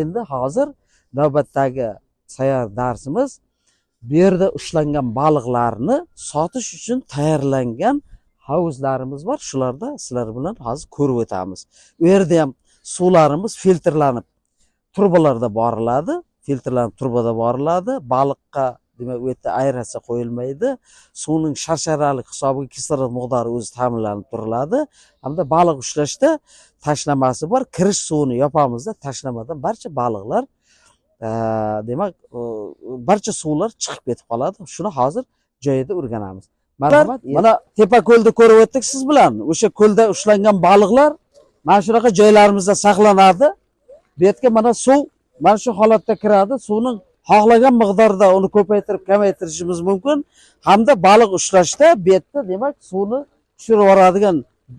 Endi hozir navbatdagi sayyor darsimiz bu yerda ushlangan baliqlarni sotish uchun tayyorlangan havuzlarimiz bor. Shularda sizlar bilan hozir ko'rib o'tamiz. U yerda ham suvlarimiz filtrlanib trubalarda boriladi, filtrlanib trubada boriladi. Baliqqa demak u yerda aeratsiya qo'yilmaydi. Suvning sharsharalik hisobiga kislorod miqdori o'zi ta'minlanib turiladi. Hamda baliq ushlashda tashlamasi bor. Kirish suvini yopamizda tashlamadan barcha baliqlar demak barcha suvlar chiqib ketib qoladi. Shuni hozir joyida o'rganamiz. Marhamat. Mana tepa ko'lda ko'rib o'tdik siz bilan. O'sha ko'lda ushlangan baliqlar mana shunaqa joylarimizda saqlanadi. Bu yerga mana suv mana shu holatda kiradi. Suvning xohlagan miqdorda uni ko'paytirib kamaytirishimiz mumkin. Hamda baliq ushlashda bu yerda demak suvni tushirib yuboradigan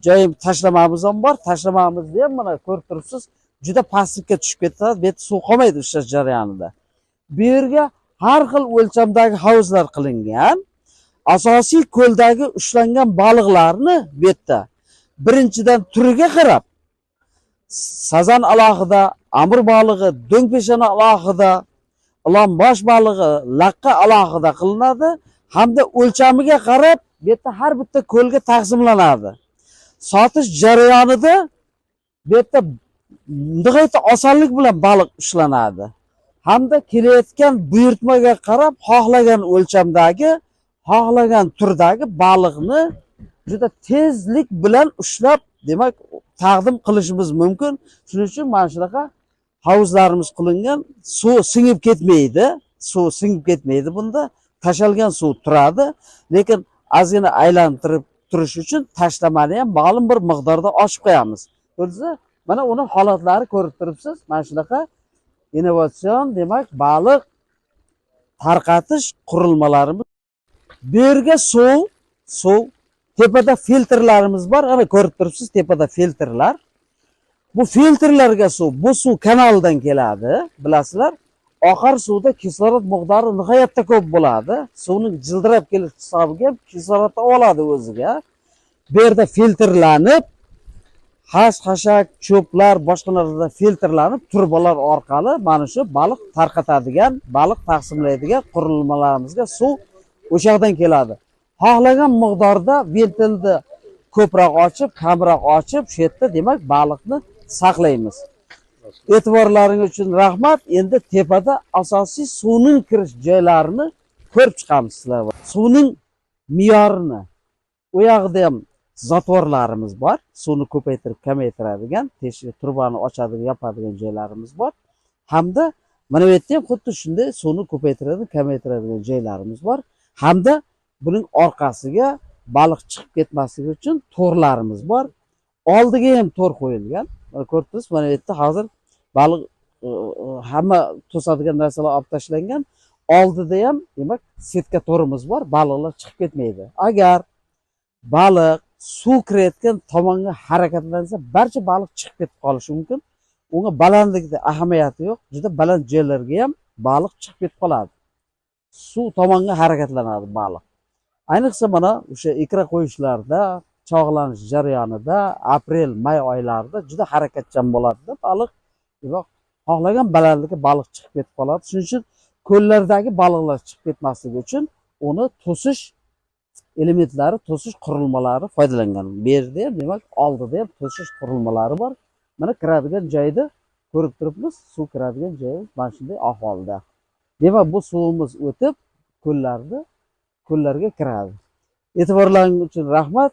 joy tashlamamiz ham bor. Tashlamamizni ham mana ko'rib turibsiz, juda pastlikka tushib ketadi. Bu yerda suv qolmaydi ushlash jarayonida. Bu yerga har xil o'lchamdagi havuzlar qilingan. Asosiy ko'ldagi ushlangan baliqlarni bu yerda birinchidan turiga qarab sazan alohida, amur balig'i, do'ngpeshana alohida, ilonbosh balig'i, laqqa alohida qilinadi. Hamda o'lchamiga qarab bu yerda har bitta ko'lga taqsimlanadi. Sotish jarayonida bu yerda nihoyatda osonlik bilan baliq ushlanadi. Hamda kelayotgan buyurtmaga qarab xohlagan o'lchamdagi, xohlagan turdagi baliqni juda tezlik bilan ushlab, demak taqdim qilishimiz mumkin. Shuning uchun mana shunaqa havuzlarimiz qilingan. Suv singib ketmaydi, suv singib ketmaydi bunda. Tashalgan suv turadi, lekin ozgina aylantirib turish uchun tashlamani ham ma'lum bir miqdorda ochib qo'yamiz. Ko'rdingizmi? Mana uni holatlari ko'rib turibsiz. Mana shunaqa innovatsion demak baliq tarqatish qurilmalarimiz. Bu yerga suv tepada filtrlarimiz bor. Ana ko'rib turibsiz, tepada filtrlar. Bu filtrlarga suv, bu suv kanaldan keladi, bilasizlar. Oqar suvda kislorod miqdori nihoyatda ko'p bo'ladi. Suvning jildirab kelish hisobiga kislorodni oladi o'ziga. Bu yerda filtrlanib, xas-xashak, cho'plar, boshqa narsalar filtrlanib, trubalar orqali mana shu baliq tarqatadigan, baliq taqsimlaydigan qurilmalarimizga suv o'sha yoqdan keladi. Xohlagan miqdorda ventilni ko'proq ochib, kamroq ochib, shu yerda demak baliqni saqlaymiz. E'tiborlaringiz uchun rahmat. Endi tepada asosiy suvning kirish joylarini ko'rib chiqamiz sizlar. Suvning me'yorini, u yoqda ham zatvorlarimiz bor. Suvni ko'paytirib kamaytiradigan, teshik trubani ochadigan, yopadigan joylarimiz bor. Hamda mana bu yerda ham xuddi shunday suvni ko'paytiradigan, kamaytiradigan joylarimiz bor. Hamda buning orqasiga baliq chiqib ketmasligi uchun to'rlarimiz bor. Oldiga ham to'r qo'yilgan. Mana ko'rib turibsiz, mana bu yerda hozir baliq hamma to'sadigan narsalar olib tashlangan. Oldida ham demak setka to'rimiz bor, baliqlar chiqib ketmaydi. Agar baliq suv kirayotgan tomonga harakatlansa, barcha baliq chiqib ketib qolishi mumkin. Unga balandlikda ahamiyati yo'q. Juda baland joylarga ham baliq chiqib ketib qoladi. Suv tomonga harakatlanadi baliq. Ayniqsa mana o'sha ikra qo'yishlarda, chog'lanish jarayonida aprel, may oylarida juda harakatchan bo'ladi baliq. Demak, xohlagan balandlikka baliq chiqib ketib qoladi. Shuning uchun ko'llardagi baliqlar chiqib ketmasligi uchun uni to'sish elementlari, to'sish qurilmalari foydalangan. Bu yerda ham demak oldida ham to'sish qurilmalari bor. Mana kiradigan joyda ko'rib turibmiz, suv kiradigan joyi mana shunday ahvolda. Demak, bu suvimiz o'tib ko'llarga kiradi. E'tiborlaringiz uchun rahmat.